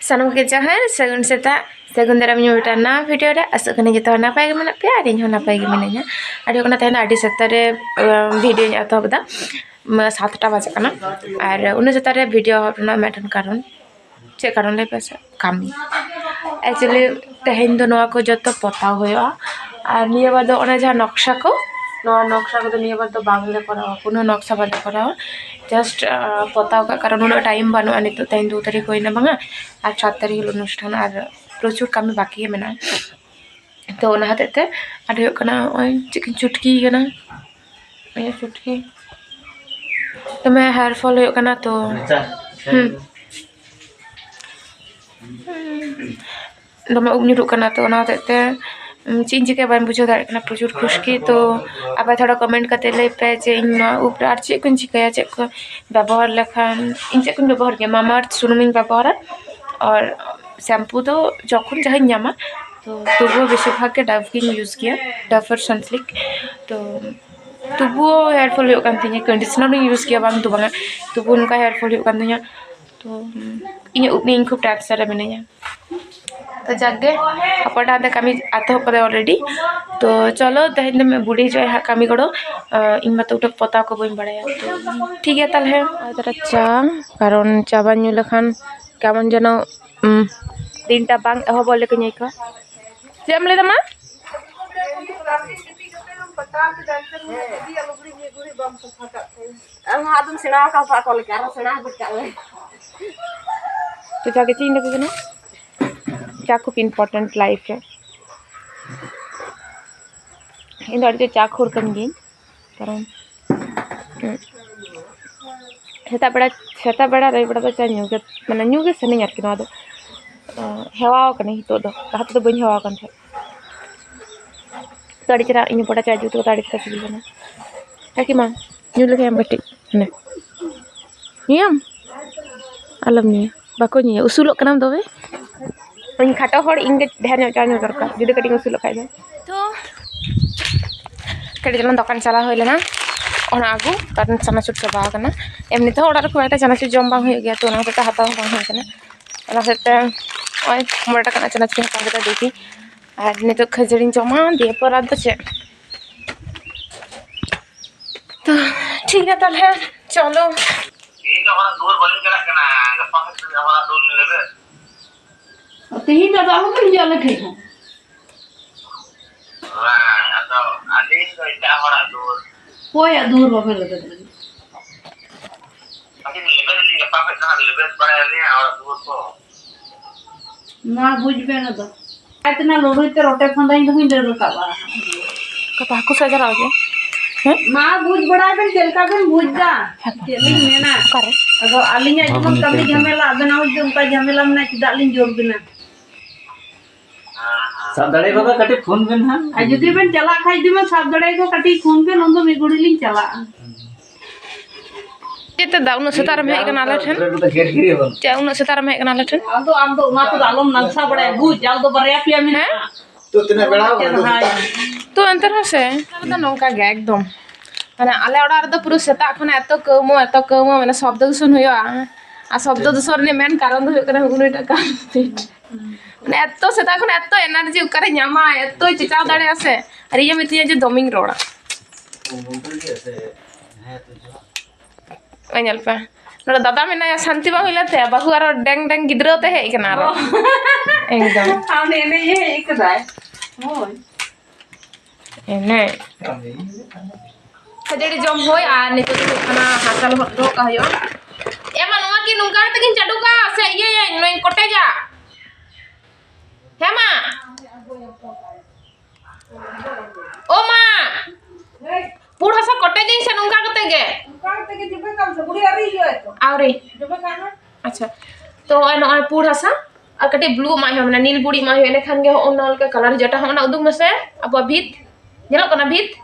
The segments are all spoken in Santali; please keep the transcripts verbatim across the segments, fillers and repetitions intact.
ᱥᱟᱱᱟᱢ ᱠᱚᱜᱮ ᱡᱚᱦᱟᱨ, ᱥᱟᱹᱜᱩᱱ ᱥᱮᱛᱟᱜ, ᱥᱟᱹᱜᱩᱱ ᱫᱟᱨᱟᱢ ᱤᱧᱟᱹᱜ ᱢᱤᱫᱴᱟᱝ ᱱᱟᱣᱟ ᱵᱷᱤᱰᱤᱭᱳ ᱨᱮ᱾ ᱟᱥᱚᱜ ᱠᱟᱹᱱᱟᱹᱧ ᱡᱚᱛᱚ ᱦᱚᱲ ᱱᱟᱯᱟᱭ ᱜᱮ ᱢᱮᱱᱟᱜ ᱯᱮᱭᱟ ᱟᱨ ᱤᱧ ᱦᱚᱸ ᱱᱟᱯᱟᱭ ᱜᱮ ᱢᱤᱱᱟᱹᱧᱟ᱾ ᱟᱹᱰᱤ ᱦᱩᱭᱩᱜ ᱠᱟᱱᱟ, ᱛᱮᱦᱮᱧ ᱫᱚ ᱟᱹᱰᱤ ᱥᱮᱛᱟᱜ ᱨᱮ ᱵᱷᱤᱰᱤᱭᱳᱧ ᱮᱛᱚᱦᱚᱵ ᱮᱫᱟ, ᱥᱟᱛᱴᱟ ᱵᱟᱡᱟᱜ ᱠᱟᱱᱟ᱾ ᱟᱨ ᱩᱱᱟᱹᱜ ᱥᱮᱛᱟᱜ ᱨᱮ ᱵᱷᱤᱰᱤᱭᱳ ᱮᱦᱚᱵ ᱨᱮᱱᱟᱜ ᱢᱤᱫᱴᱮᱱ ᱠᱟᱨᱚᱱ, ᱪᱮᱫ ᱠᱟᱨᱚᱱ ᱞᱟᱹᱭ ᱯᱮᱥᱮ? ᱠᱟᱹᱢᱤ᱾ Actually ᱛᱮᱦᱮᱧ ᱫᱚ ᱱᱚᱣᱟ ᱠᱚ ᱡᱚᱛᱚ ᱯᱚᱛᱟᱣ ᱦᱩᱭᱩᱜᱼᱟ᱾ ᱟᱨ ᱱᱤᱭᱟᱹ ᱵᱟᱨ ᱫᱚ ᱚᱱᱟ ᱡᱟᱦᱟᱸ ᱱᱚᱠᱥᱟ ᱠᱚ, ᱱᱚᱣᱟ ᱱᱚᱠᱥᱟ ᱠᱚᱫᱚ ᱱᱤᱭᱟᱹ ᱵᱟᱨ ᱫᱚ ᱵᱟᱝᱞᱮ ᱠᱚᱨᱟᱣᱟ, ᱠᱳᱱᱳ ᱱᱚᱠᱥᱟ ᱵᱟᱞᱮ ᱠᱚᱨᱟᱣᱟ᱾ ᱡᱟᱥᱴ ᱯᱚᱛᱟᱣ ᱠᱟᱜ, ᱠᱟᱨᱚᱱ ᱩᱱᱟᱹᱜ ᱴᱟᱭᱤᱢ ᱵᱟᱹᱱᱩᱜᱼᱟ᱾ ᱱᱤᱛᱚᱜ ᱛᱮᱦᱮᱧ ᱫᱩ ᱛᱟᱹᱨᱤᱠᱷ ᱦᱩᱭᱱᱟ ᱵᱟᱝᱟ, ᱟᱨ ᱪᱟᱨ ᱛᱟᱹᱨᱤᱠᱷ ᱦᱤᱞᱳᱜ ᱚᱱᱩᱥᱴᱷᱟᱱ, ᱟᱨ ᱯᱨᱚᱪᱩᱨ ᱠᱟᱹᱢᱤ ᱵᱟᱹᱠᱤ ᱜᱮ ᱢᱮᱱᱟᱜᱼᱟ᱾ ᱛᱚ ᱚᱱᱟ ᱦᱚᱛᱮᱡ ᱛᱮ ᱟᱨ ᱦᱩᱭᱩᱜ ᱠᱟᱱᱟ, ᱱᱚᱜᱼᱚᱭ ᱪᱮᱫ ᱠᱤᱱ ᱪᱩᱴᱠᱤ ᱠᱟᱱᱟ, ᱱᱤᱭᱟᱹ ᱪᱩᱴᱠᱤ ᱫᱚᱢᱮ ᱦᱮᱭᱟᱨ ᱯᱷᱚᱞ ᱦᱩᱭᱩᱜ ᱠᱟᱱᱟ᱾ ᱛᱚ ᱦᱩᱸ, ᱫᱚᱢᱮ ᱩᱵ ᱧᱩᱨᱩᱜ ᱠᱟᱱᱟ᱾ ᱛᱚ ᱚᱱᱟ ᱦᱚᱛᱮᱡ ᱛᱮ ᱩᱸ, ᱪᱮᱫ ᱤᱧ ᱪᱤᱠᱟᱹᱭᱟ ᱵᱟᱹᱧ ᱵᱩᱡᱷᱟᱹᱣ ᱫᱟᱲᱮᱭᱟᱜ ᱠᱟᱱᱟ, ᱯᱨᱚᱪᱩᱨ ᱠᱷᱩᱥᱠᱤ᱾ ᱛᱚ ᱟᱯᱮ ᱛᱷᱚᱲᱟ ᱠᱚᱢᱮᱱᱴ ᱠᱟᱛᱮ ᱞᱟᱹᱭ ᱯᱮ ᱡᱮ ᱤᱧ ᱱᱚᱣᱟ ᱩᱵ ᱨᱮ ᱟᱨ ᱪᱮᱫ ᱠᱚᱧ ᱪᱤᱠᱟᱹᱭᱟ, ᱪᱮᱫ ᱠᱚ ᱵᱮᱵᱚᱦᱟᱨ ᱞᱮᱠᱷᱟᱱ, ᱤᱧ ᱪᱮᱫ ᱠᱚᱧ ᱵᱮᱵᱚᱦᱟᱨ ᱜᱮᱭᱟ, ᱢᱟᱢᱟᱨᱛᱷ ᱥᱩᱱᱩᱢᱤᱧ ᱵᱮᱵᱚᱦᱟᱨᱟ᱾ ᱟᱨ ᱥᱮᱢᱯᱩ ᱫᱚ ᱡᱚᱠᱷᱚᱱ ᱡᱟᱦᱟᱸᱧ ᱧᱟᱢᱟ, ᱛᱚ ᱛᱚᱵᱩᱣᱳ ᱵᱮᱥᱤᱨ ᱵᱷᱟᱜᱽ ᱜᱮ ᱰᱟᱵᱷ ᱜᱤᱧ ᱤᱭᱩᱡᱽ ᱜᱮᱭᱟ, ᱰᱟᱵᱷ ᱟᱨ ᱥᱟᱱᱥᱤᱞᱠ᱾ ᱛᱚ ᱛᱚᱵᱩᱣᱳ ᱦᱮᱭᱟᱨ ᱯᱷᱚᱞ ᱦᱩᱭᱩᱜ ᱠᱟᱱ ᱛᱤᱧᱟᱹ, ᱠᱚᱱᱰᱤᱥᱚᱱᱟᱨ ᱤᱧ ᱤᱭᱩᱡᱽ ᱜᱮᱭᱟ ᱵᱟᱝ ᱫᱚ ᱵᱟᱝᱟ, ᱛᱚᱵᱩ ᱱᱚᱝᱠᱟ ᱦᱮᱭᱟᱨ ᱯᱷᱚᱞ ᱦᱩᱭᱩᱜ ᱠᱟᱱ ᱛᱤᱧᱟᱹ᱾ ᱛᱚ ᱤᱧᱟᱹᱜ ᱩᱵ ᱱᱤᱭᱮ ᱤᱧ ᱠᱷᱩᱵ ᱴᱮᱱᱥᱮᱱ ᱨᱮ ᱢᱤᱱᱟᱹᱧᱟ᱾ ᱛᱚ ᱡᱟᱠ ᱜᱮ, ᱦᱟᱯᱲᱟᱢ ᱫᱚ ᱠᱟᱹᱢᱤ ᱮᱛᱚᱦᱚᱵ ᱠᱟᱫᱟᱭ ᱚᱞᱨᱮᱰᱤ᱾ ᱛᱚ ᱪᱚᱞᱚ, ᱛᱮᱦᱮᱧ ᱫᱚ ᱵᱩᱰᱷᱤ ᱦᱤᱡᱩᱜ ᱟᱭ ᱦᱟᱸᱜ ᱠᱟᱹᱢᱤ ᱜᱚᱲᱚ᱾ ᱟᱸ, ᱤᱧ ᱢᱟᱛᱚ ᱩᱱᱟᱹᱜ ᱯᱚᱛᱟᱣ ᱠᱚ ᱵᱟᱹᱧ ᱵᱟᱲᱟᱭᱟ᱾ ᱛᱚ ᱴᱷᱤᱠ ᱜᱮᱭᱟ ᱛᱟᱦᱞᱮ᱾ ᱟᱨ ᱛᱟᱨᱟ ᱪᱟ, ᱠᱟᱨᱚᱱ ᱪᱟ ᱵᱟᱝ ᱧᱩ ᱞᱮᱠᱷᱟᱱ ᱠᱮᱢᱚᱱ ᱡᱮᱱᱚ, ᱩᱸ, ᱫᱤᱱᱴᱟ ᱵᱟᱝ ᱮᱦᱚᱵᱚᱜ ᱞᱮᱠᱟᱧ ᱟᱹᱭᱠᱟᱹᱣᱟ᱾ ᱪᱮᱫ ᱮᱢ ᱞᱟᱹᱭᱫᱟ ᱢᱟ? ᱟᱢ ᱦᱚᱸ ᱟᱫᱚᱢ ᱥᱮᱬᱟ ᱟᱠᱟᱫ ᱠᱚᱣᱟ ᱟᱠᱚ ᱞᱮᱠᱟ, ᱟᱨᱦᱚᱸ ᱥᱮᱬᱟ ᱦᱟᱹᱯᱤᱫ ᱠᱟᱜ ᱢᱮ᱾ ᱛᱚ ᱡᱟᱜᱮ ᱪᱮᱫ ᱤᱧ ᱞᱟᱹᱭ ᱠᱟᱱᱟ, ᱪᱟ ᱠᱷᱩᱵ important life ᱨᱮ᱾ ᱤᱧ ᱫᱚ ᱟᱹᱰᱤ ᱡᱳᱨ ᱪᱟ ᱠᱷᱳᱨ ᱠᱟᱱ ᱜᱤᱭᱟᱹᱧ, ᱠᱟᱨᱚᱱ, ᱩᱸ, ᱥᱮᱛᱟᱜ ᱵᱮᱲᱟ, ᱥᱮᱛᱟᱜ ᱵᱮᱲᱟ ᱟᱹᱭᱩᱵ ᱵᱮᱲᱟ ᱫᱚ ᱪᱟ ᱧᱩ ᱜᱮ, ᱢᱟᱱᱮ ᱧᱩ ᱜᱮ ᱥᱟᱱᱟᱧᱟ ᱟᱨᱠᱤ᱾ ᱱᱚᱣᱟ ᱫᱚ, ᱟᱸ, ᱦᱮᱣᱟᱣ ᱠᱟᱹᱱᱟᱹᱧ ᱱᱤᱛᱚᱜ ᱫᱚ, ᱞᱟᱦᱟ ᱛᱮᱫᱚ ᱵᱟᱹᱧ ᱦᱮᱣᱟᱣ ᱠᱟᱱ ᱛᱟᱦᱮᱸᱫ᱾ ᱛᱚ ᱟᱹᱰᱤ ᱪᱮᱦᱨᱟ ᱤᱧ ᱵᱚᱰᱟ ᱪᱟ ᱡᱩᱛ ᱠᱟᱫᱟ, ᱟᱹᱰᱤ ᱪᱮᱦᱨᱟ ᱥᱤᱵᱤᱞ ᱠᱟᱱᱟ᱾ ᱠᱟᱹᱠᱤ ᱢᱟ, ᱧᱩ ᱞᱮᱠᱷᱟᱡ ᱮᱢ ᱠᱟᱹᱴᱤᱡ, ᱦᱟᱱᱮ᱾ ᱧᱩᱭᱟᱢ? ᱟᱞᱚᱢ ᱧᱩᱭᱟ, ᱵᱟᱠᱚ ᱧᱩᱭᱟ, ᱩᱥᱩᱞᱚᱜ ᱠᱟᱱᱟᱢ ᱫᱚᱢᱮ᱾ ᱤᱧ ᱠᱷᱟᱴᱚ ᱦᱚᱲ, ᱤᱧ ᱜᱮ ᱰᱷᱮᱨ ᱧᱚᱜ ᱪᱟ ᱧᱩ ᱫᱚᱨᱠᱟᱨ, ᱡᱩᱫᱤ ᱠᱟᱹᱴᱤᱡ ᱤᱧ ᱩᱥᱩᱞᱚᱜ ᱠᱷᱟᱡ ᱫᱚ᱾ ᱛᱚ, ᱠᱟᱹᱴᱤᱡ ᱪᱟᱞᱟᱝ ᱫᱚᱠᱟᱱ ᱪᱟᱞᱟᱣ ᱦᱩᱭ ᱞᱮᱱᱟ, ᱚᱱᱟ ᱟᱹᱜᱩ, ᱠᱟᱨᱚᱱ ᱪᱟᱱᱟᱪᱩᱨ ᱪᱟᱵᱟ ᱟᱠᱟᱱᱟ᱾ ᱮᱢᱱᱤ ᱛᱮᱦᱚᱸ ᱚᱲᱟᱜ ᱨᱮ ᱠᱷᱩᱵ ᱮᱠᱴᱟ ᱪᱟᱱᱟᱪᱩᱨ ᱡᱚᱢ ᱵᱟᱝ ᱦᱩᱭᱩᱜ ᱜᱮᱭᱟ, ᱛᱚ ᱚᱱᱟ ᱦᱚᱛᱮᱡ ᱛᱮ ᱦᱟᱛᱟᱣ ᱦᱚᱸ ᱵᱟᱝ ᱦᱩᱭ ᱠᱟᱱᱟ᱾ ᱚᱱᱟ ᱥᱮᱫ ᱛᱮ ᱱᱚᱜᱼᱚᱭ ᱢᱚᱬᱮ ᱴᱟᱠᱟ ᱨᱮᱱᱟᱜ ᱪᱟᱱᱟᱪ ᱞᱤᱧ ᱦᱟᱛᱟᱣ ᱠᱮᱫᱟ ᱫᱤᱫᱤ᱾ ᱟᱨ ᱱᱤᱛᱚᱜ ᱠᱷᱟᱹᱡᱟᱹᱲᱤᱧ ᱡᱚᱢᱟ, ᱫᱤᱭᱮ ᱯᱚᱨ ᱟᱫᱚ ᱪᱮᱫ? ᱛᱚ ᱴᱷᱤᱠ ᱜᱮᱭᱟ ᱛᱟᱦᱚᱞᱮ, ᱪᱚᱞᱚ᱾ ᱛᱮᱦᱮᱧ ᱫᱚ ᱦᱚᱲᱟᱜ ᱫᱩᱣᱟᱹᱨ ᱵᱟᱹᱞᱤᱧ ᱪᱟᱞᱟᱜ ᱠᱟᱱᱟ, ᱜᱟᱯᱟ ᱠᱷᱚᱱ ᱦᱚᱲᱟᱜ ᱫᱩᱣᱟᱹᱨ ᱞᱤᱧ ᱞᱮᱵᱮᱫ᱾ ᱛᱮᱦᱮᱧ ᱫᱚ ᱟᱫᱚ ᱟᱞᱚᱵᱮᱱ ᱦᱤᱡᱩᱜᱼᱟ ᱟᱞᱮ ᱴᱷᱮᱱ ᱦᱚᱸ᱾ ᱵᱟᱝ, ᱟᱫᱚ ᱟᱹᱞᱤᱧ ᱫᱚ ᱮᱴᱟᱜ ᱦᱚᱲᱟᱜ ᱫᱩᱣᱟᱹᱨ᱾ ᱚᱠᱚᱭᱟᱜ ᱫᱩᱣᱟᱹᱨ ᱵᱟᱵᱮᱱ ᱞᱮᱵᱮᱫ ᱞᱟᱹᱜᱤᱫ? ᱟᱹᱞᱤᱧ ᱞᱮᱵᱮᱫ ᱟᱹᱞᱤᱧ, ᱜᱟᱯᱟ ᱠᱷᱚᱱ ᱫᱚ ᱦᱟᱸᱜ ᱞᱮᱵᱮᱫ ᱵᱟᱲᱟᱭᱟᱞᱤᱧ ᱦᱚᱲᱟᱜ ᱫᱩᱣᱟᱹᱨ ᱠᱚ᱾ ᱢᱟ ᱵᱩᱡᱽ ᱵᱮᱱ ᱟᱫᱚ᱾ ᱟᱡ ᱛᱮᱱᱟᱜ ᱞᱟᱹᱲᱦᱟᱹᱭ ᱛᱮ ᱨᱚᱴᱮ ᱯᱷᱟᱸᱫᱟᱧ ᱫᱚ ᱦᱩᱧ ᱫᱟᱹᱲ ᱨᱟᱠᱟᱵᱼᱟ᱾ ᱚᱠᱟ ᱦᱟᱹᱠᱩ ᱥᱟᱡᱟᱣ ᱜᱮ? ᱦᱮᱸ? ᱢᱟ ᱵᱩᱡᱽ ᱵᱟᱲᱟᱭ ᱵᱮᱱ ᱪᱮᱫ ᱞᱮᱠᱟ ᱵᱮᱱ ᱵᱩᱡᱽ ᱫᱟ᱾ ᱦᱮᱸ᱾ ᱪᱮᱫ ᱞᱤᱧ ᱢᱮᱱᱟ? ᱚᱠᱟᱨᱮ? ᱟᱫᱚ ᱟᱹᱞᱤᱧᱟᱜ ᱡᱮᱢᱚᱱ ᱠᱟᱹᱢᱤ ᱡᱷᱟᱢᱮᱞᱟ, ᱟᱵᱮᱱᱟᱜ ᱦᱚᱸ ᱡᱩᱫᱤ ᱚᱱᱠᱟ ᱡᱷᱟᱢᱮᱞᱟ ᱢᱮᱱᱟᱜᱼᱟ, ᱪᱮᱫᱟᱜ ᱞᱤᱧ ᱡᱳᱨ ᱵᱮᱱᱟ? ᱥᱟᱵ ᱫᱟᱲᱮ ᱠᱚᱫᱚ ᱠᱟᱹᱴᱤᱡ ᱯᱷᱳᱱ ᱵᱮᱱ ᱦᱟᱸᱜ᱾ ᱟᱨ ᱡᱩᱫᱤ ᱵᱮᱱ ᱪᱟᱞᱟᱜ ᱠᱷᱟᱡ, ᱡᱩᱫᱤ ᱵᱮᱱ ᱥᱟᱵ ᱫᱟᱲᱮ ᱠᱚ, ᱠᱟᱹᱴᱤᱡ ᱯᱷᱳᱱ ᱵᱮᱱ, ᱩᱱᱫᱚ ᱢᱤᱫ ᱜᱷᱩᱲᱤ ᱞᱤᱧ ᱪᱟᱞᱟᱜᱼᱟ᱾ ᱪᱮᱫ ᱛᱮ ᱫᱟ ᱩᱱᱟᱹᱜ ᱥᱮᱛᱟᱜ ᱨᱮᱢ ᱦᱮᱡ ᱠᱟᱱᱟ ᱟᱞᱮ ᱴᱷᱮᱱ? ᱪᱮᱫ ᱩᱱᱟᱹᱜ ᱥᱮᱛᱟᱜ ᱨᱮᱢ ᱦᱮᱡ ᱠᱟᱱᱟ ᱟᱞᱮ ᱴᱷᱮᱱ? ᱟᱫᱚ ᱟᱢ ᱫᱚ ᱚᱱᱟ ᱠᱚᱫᱚ ᱟᱞᱚᱢ ᱱᱟᱝᱥᱟ ᱵᱟᱲᱟᱭᱟ, ᱵᱩᱡᱽ? ᱟᱞ ᱫᱚ ᱵᱟᱨᱭᱟ ᱯᱮᱭᱟ ᱢᱮᱱᱟᱜᱼᱟ᱾ ᱦᱮᱸ? ᱛᱚ ᱛᱤᱱᱟᱹᱜ ᱵᱮᱲᱟ ᱦᱩᱭ ᱱᱟ? ᱛᱚ ᱮᱱᱛᱮ ᱨᱮᱦᱚᱸ ᱥᱮ, ᱟᱞᱮ ᱫᱚ ᱱᱚᱝᱠᱟ ᱜᱮ ᱮᱠᱫᱚᱢ᱾ ᱢᱟᱱᱮ ᱟᱞᱮ ᱚᱲᱟᱜ ᱨᱮᱫᱚ ᱯᱩᱨᱟᱹ ᱥᱮᱛᱟᱜ ᱠᱷᱚᱱᱟᱜ ᱮᱛᱚ ᱠᱟᱹᱣᱢᱟᱹ, ᱮᱛᱚ ᱠᱟᱹᱣᱢᱟᱹ, ᱢᱟᱱᱮ ᱥᱚᱵᱫᱚ ᱫᱩᱥᱚᱱ ᱦᱩᱭᱩᱜᱼᱟ᱾ ᱟᱨ ᱥᱚᱵᱫᱚ ᱫᱩᱥᱚᱱ ᱨᱮᱱᱟᱜ ᱢᱮᱱ ᱠᱟᱨᱚᱱ ᱫᱚ ᱦᱩᱭᱩᱜ ᱠᱟᱱᱟ ᱩᱱᱤᱴᱟᱜ ᱠᱟᱨᱯᱮᱴ᱾ ᱢᱟᱱᱮ ᱮᱛᱚ ᱥᱮᱛᱟᱜ ᱠᱷᱚᱱᱟᱜ ᱮᱛᱚ ᱮᱱᱟᱨᱡᱤ ᱚᱠᱟᱨᱮ ᱧᱟᱢᱟ, ᱮᱛᱚᱭ ᱪᱮᱸᱪᱟᱣ ᱫᱟᱲᱮᱭᱟᱜᱼᱟ ᱥᱮ᱾ ᱟᱨ ᱤᱧᱮ ᱢᱤᱛᱟᱹᱧᱟ ᱡᱮ ᱫᱚᱢᱮᱧ ᱨᱚᱲᱟ᱾ ᱚᱭ ᱧᱮᱞ ᱯᱮ, ᱱᱚᱰᱮ ᱫᱟᱫᱟ ᱢᱮᱱᱟᱭᱟ, ᱥᱟᱱᱛᱤ ᱵᱟᱝ ᱦᱩᱭ ᱞᱮᱱ ᱛᱟᱭᱟ, ᱵᱟᱹᱦᱩ ᱟᱨᱚ ᱰᱮᱝ ᱰᱮᱝ ᱜᱤᱫᱽᱨᱟᱹ ᱛᱮ ᱦᱮᱡ ᱠᱟᱱᱟ ᱟᱨᱚ᱾ ᱮᱠᱫᱚᱢ᱾ ᱟᱢ ᱮᱱᱮᱡ ᱮ ᱦᱮᱡ ᱠᱟᱫᱟᱭ᱾ ᱦᱳᱭ᱾ ᱮᱱᱮᱡ᱾ ᱠᱷᱟᱹᱡᱟᱹᱲᱤ ᱡᱚᱢ ᱦᱩᱭ ᱟᱨ ᱱᱤᱛᱚᱜ ᱫᱚ ᱦᱩᱭᱩᱜ ᱠᱟᱱᱟ ᱦᱟᱥᱟ ᱞᱚᱦᱚᱫ ᱫᱚᱦᱚ ᱠᱟᱜ ᱦᱩᱭᱩᱜᱼᱟ᱾ ᱮ ᱢᱟ, ᱱᱚᱣᱟ ᱠᱤ ᱱᱚᱝᱠᱟ ᱠᱟᱛᱮ ᱜᱤᱧ ᱪᱟᱰᱚᱠᱟ ᱥᱮ ᱤᱭᱟᱹᱭᱟᱹᱧ, ᱱᱚᱣᱟᱧ ᱠᱚᱴᱮᱡᱟ? ᱦᱮᱸ ᱢᱟ᱾ ᱳ ᱢᱟ, ᱯᱩᱸᱰ ᱦᱟᱥᱟ ᱠᱚᱴᱮᱡᱟᱹᱧ ᱥᱮ ᱱᱚᱝᱠᱟ ᱠᱟᱛᱮ ᱜᱮ? ᱚᱱᱠᱟ ᱠᱟᱛᱮ ᱜᱮ ᱡᱚᱵᱮ ᱠᱟᱜ ᱢᱮ ᱥᱮ, ᱵᱩᱲᱦᱤ ᱟᱹᱣᱨᱤ ᱦᱤᱡᱩᱜᱼᱟᱭ ᱛᱚ᱾ ᱟᱹᱣᱨᱤ᱾ ᱡᱚᱵᱮ ᱠᱟᱜ ᱢᱮ᱾ ᱟᱪᱪᱷᱟ, ᱛᱚ ᱱᱚᱜᱼᱚᱭ, ᱱᱚᱜᱼᱚᱭ ᱯᱩᱸᱰ ᱦᱟᱥᱟ ᱟᱨ ᱠᱟᱹᱴᱤᱡ ᱵᱞᱩ ᱮᱢᱟᱜ ᱦᱩᱭᱩᱜᱼᱟ, ᱢᱟᱱᱮ ᱱᱤᱞ ᱵᱩᱲᱤ ᱮᱢᱟᱜ ᱦᱩᱭᱩᱜᱼᱟ, ᱮᱸᱰᱮᱠᱷᱟᱱ ᱜᱮ ᱦᱚᱸᱜᱼᱚ ᱱᱚᱣᱟ ᱞᱮᱠᱟ ᱠᱟᱞᱟᱨ ᱦᱤᱡᱩᱜᱼᱟ᱾ ᱮᱴᱟᱜ ᱦᱚᱸ ᱚᱱᱟ ᱩᱫᱩᱜ ᱢᱮᱥᱮ, ᱟᱵᱚᱣᱟᱜ ᱵᱷᱤᱛ᱾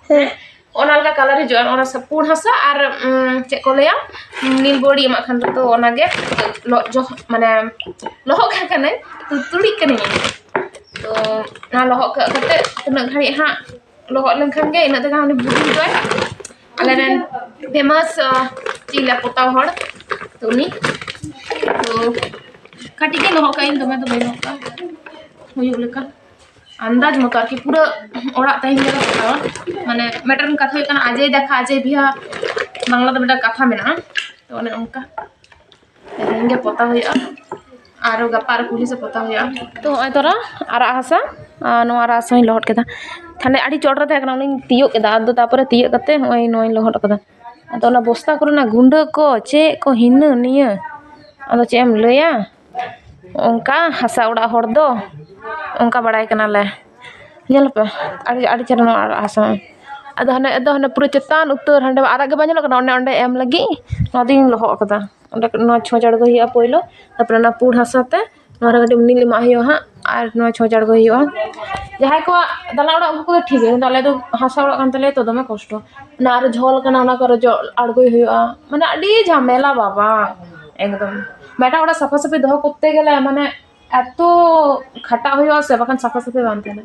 ᱦᱮᱸ᱾ ᱚᱱᱟ ᱞᱮᱠᱟ ᱠᱟᱞᱟᱨ ᱦᱤᱡᱩᱜᱼᱟ, ᱚᱱᱟ ᱥᱟ-, ᱯᱩᱸᱰ ᱦᱟᱥᱟ ᱟᱨ, ᱩᱸ, ᱪᱮᱫ ᱠᱚ ᱞᱟᱹᱭᱟ, ᱱᱤᱞ ᱵᱩᱲᱤ ᱮᱢᱟᱜ ᱠᱷᱟᱱ ᱫᱚ, ᱛᱚ ᱚᱱᱟᱜᱮ ᱞᱚ-, ᱡᱚ-, ᱢᱟᱱᱮ ᱞᱚᱦᱚᱫ ᱠᱟᱜ ᱠᱟᱹᱱᱟᱹᱧ, ᱛᱩᱲᱤᱜ ᱠᱟᱹᱱᱟᱹᱧ᱾ ᱛᱚ ᱚᱱᱟ ᱞᱚᱦᱚᱫ ᱠᱟᱜ ᱠᱟᱛᱮ ᱛᱤᱱᱟᱹᱜ ᱜᱷᱟᱹᱲᱤᱡ ᱦᱟᱸᱜ ᱞᱚᱦᱚᱫ ᱞᱮᱱᱠᱷᱟᱱ ᱜᱮ ᱤᱱᱟᱹᱜ ᱛᱮᱜᱮ ᱩᱱᱤ ᱵᱩᱰᱷᱤ ᱫᱚᱭ, ᱟᱞᱮ ᱨᱮᱱ ᱯᱷᱮᱢᱟᱥ, ᱟᱸ, ᱪᱤᱞᱤ ᱯᱚᱛᱟᱣ ᱦᱚᱲ, ᱛᱚ ᱩᱱᱤ, ᱛᱚ ᱠᱟᱹᱴᱤᱡ ᱜᱮ ᱞᱚᱦᱚᱫ ᱠᱟᱜ ᱤᱧ, ᱫᱚᱢᱮ ᱫᱚ ᱵᱟᱹᱧ ᱞᱚᱦᱚᱫ ᱠᱟᱜᱼᱟ, ᱦᱩᱭᱩᱜ ᱞᱮᱠᱟ᱾ ᱟᱱᱫᱟᱡᱽ ᱢᱚᱛᱚ ᱟᱨᱠᱤ, ᱯᱩᱨᱟᱹ ᱚᱲᱟᱜ ᱛᱮᱦᱮᱧ ᱜᱮᱞᱮ ᱯᱚᱛᱟᱣᱟ᱾ ᱢᱟᱱᱮ ᱢᱤᱫᱴᱮᱱ ᱠᱟᱛᱷᱟ ᱦᱩᱭᱩᱜ ᱠᱟᱱᱟ, ᱟᱡᱮᱭ ᱫᱮᱠᱷᱟ ᱟᱡᱮᱭ ᱵᱤᱦᱟ, ᱵᱟᱝᱞᱟ ᱫᱚ ᱢᱤᱫᱴᱟᱝ ᱠᱟᱛᱷᱟ ᱢᱮᱱᱟᱜᱼᱟ᱾ ᱛᱚ ᱚᱱᱮ ᱚᱱᱠᱟ ᱛᱮᱦᱮᱧ ᱜᱮ ᱯᱚᱛᱟᱣ ᱦᱩᱭᱩᱜᱼᱟ, ᱟᱨᱚ ᱜᱟᱯᱟ ᱟᱨᱚ ᱠᱩᱞᱦᱤ ᱥᱮᱫ ᱯᱚᱛᱟᱣ ᱦᱩᱭᱩᱜᱼᱟ᱾ ᱛᱚ ᱱᱚᱜᱼᱚᱭ ᱛᱚᱨᱟ ᱟᱨᱟᱜ ᱦᱟᱥᱟ, ᱟᱨ ᱱᱚᱣᱟ ᱟᱨᱟᱜ ᱦᱟᱥᱟ ᱦᱚᱸᱧ ᱞᱚᱦᱚᱫ ᱠᱮᱫᱟ᱾ ᱦᱟᱱᱮ ᱟᱹᱰᱤ ᱪᱚᱴ ᱨᱮ ᱛᱟᱦᱮᱸ ᱠᱟᱱᱟ, ᱚᱱᱟᱧ ᱛᱤᱭᱳᱜ ᱠᱮᱫᱟ, ᱟᱫᱚ ᱛᱟᱨᱯᱚᱨᱮ ᱛᱤᱭᱳᱜ ᱠᱟᱛᱮ ᱱᱚᱜᱼᱚᱭ ᱱᱚᱣᱟᱧ ᱞᱚᱦᱚᱫ ᱠᱟᱫᱟ᱾ ᱟᱫᱚ ᱚᱱᱟ ᱵᱚᱥᱛᱟ ᱠᱚᱨᱮᱱᱟᱜ ᱜᱩᱸᱰᱟᱹ ᱠᱚ ᱪᱮᱫ ᱠᱚ ᱦᱤᱱᱟᱹ ᱱᱤᱭᱟᱹ, ᱟᱫᱚ ᱪᱮᱫ ᱮᱢ ᱞᱟᱹᱭᱟ, ᱚᱱᱠᱟ ᱦᱟᱥᱟ ᱚᱲᱟᱜ ᱦᱚᱲ ᱫᱚ ᱚᱱᱠᱟ ᱵᱟᱲᱟᱭ ᱠᱟᱱᱟᱞᱮ᱾ ᱧᱮᱞ ᱯᱮ, ᱟᱹᱰᱤ, ᱟᱹᱰᱤ ᱪᱮᱦᱨᱟ ᱱᱚᱣᱟ ᱟᱨᱟᱜ ᱦᱟᱥᱟ᱾ ᱟᱫᱚ ᱦᱟᱱᱮ, ᱟᱫᱚ ᱦᱟᱱᱮ ᱯᱩᱨᱟᱹ ᱪᱮᱛᱟᱱ ᱩᱛᱟᱹᱨ ᱦᱟᱸᱰᱮ ᱟᱨᱟᱜ ᱜᱮ ᱵᱟᱝ ᱧᱮᱞᱚᱜ ᱠᱟᱱᱟ, ᱚᱱᱮ ᱚᱸᱰᱮ ᱮᱢ ᱞᱟᱹᱜᱤᱫ ᱱᱚᱣᱟ ᱫᱚᱧ ᱞᱚᱦᱚᱫ ᱠᱟᱫᱟ᱾ ᱚᱸᱰᱮ ᱱᱚᱣᱟ ᱪᱷᱚᱸᱪ ᱟᱬᱜᱚᱭ ᱦᱩᱭᱩᱜᱼᱟ ᱯᱳᱭᱞᱳ, ᱛᱟᱨᱯᱚᱨᱮ ᱚᱱᱟ ᱯᱩᱸᱰ ᱦᱟᱥᱟ ᱛᱮ ᱱᱚᱣᱟ ᱨᱮ ᱠᱟᱹᱴᱤᱡ ᱱᱤᱞ ᱮᱢᱟᱜ ᱦᱩᱭᱩᱜᱼᱟ ᱦᱟᱸᱜ, ᱟᱨ ᱱᱚᱣᱟ ᱪᱷᱚᱸᱪ ᱟᱬᱜᱚᱭ ᱦᱩᱭᱩᱜᱼᱟ᱾ ᱡᱟᱦᱟᱸᱭ ᱠᱚᱣᱟᱜ ᱫᱟᱞᱟᱱ ᱚᱲᱟᱜ, ᱩᱱᱠᱩ ᱠᱚᱫᱚ ᱴᱷᱤᱠ ᱜᱮᱭᱟ, ᱠᱤᱱᱛᱩ ᱟᱞᱮ ᱫᱚ ᱦᱟᱥᱟ ᱚᱲᱟᱜ ᱠᱟᱱ ᱛᱟᱞᱮᱭᱟ ᱛᱚ, ᱫᱚᱢᱮ ᱠᱚᱥᱴᱚ᱾ ᱚᱱᱟ ᱟᱨᱚ ᱡᱷᱚᱞ ᱠᱟᱱᱟ, ᱚᱱᱟ ᱠᱚ ᱟᱨᱚ ᱡᱚᱜ ᱟᱬᱜᱚᱭ ᱦᱩᱭᱩᱜᱼᱟ, ᱢᱟᱱᱮ ᱟᱹᱰᱤ ᱡᱷᱟᱢᱮᱞᱟ ᱵᱟᱵᱟ, ᱮᱠᱫᱚᱢ᱾ ᱢᱤᱫᱴᱟᱝ ᱚᱲᱟᱜ ᱥᱟᱯᱷᱟ ᱥᱟᱹᱯᱷᱤ ᱫᱚᱦᱚ ᱠᱚᱨᱛᱮ ᱜᱮᱞᱮ ᱢᱟᱱᱮ ᱮᱛᱚ ᱠᱷᱟᱴᱟᱜ ᱦᱩᱭᱩᱜᱼᱟ ᱥᱮ, ᱵᱟᱠᱷᱟᱱ ᱥᱟᱯᱷᱟ ᱥᱟᱹᱯᱷᱤ ᱵᱟᱝ ᱛᱟᱦᱮᱱᱟ᱾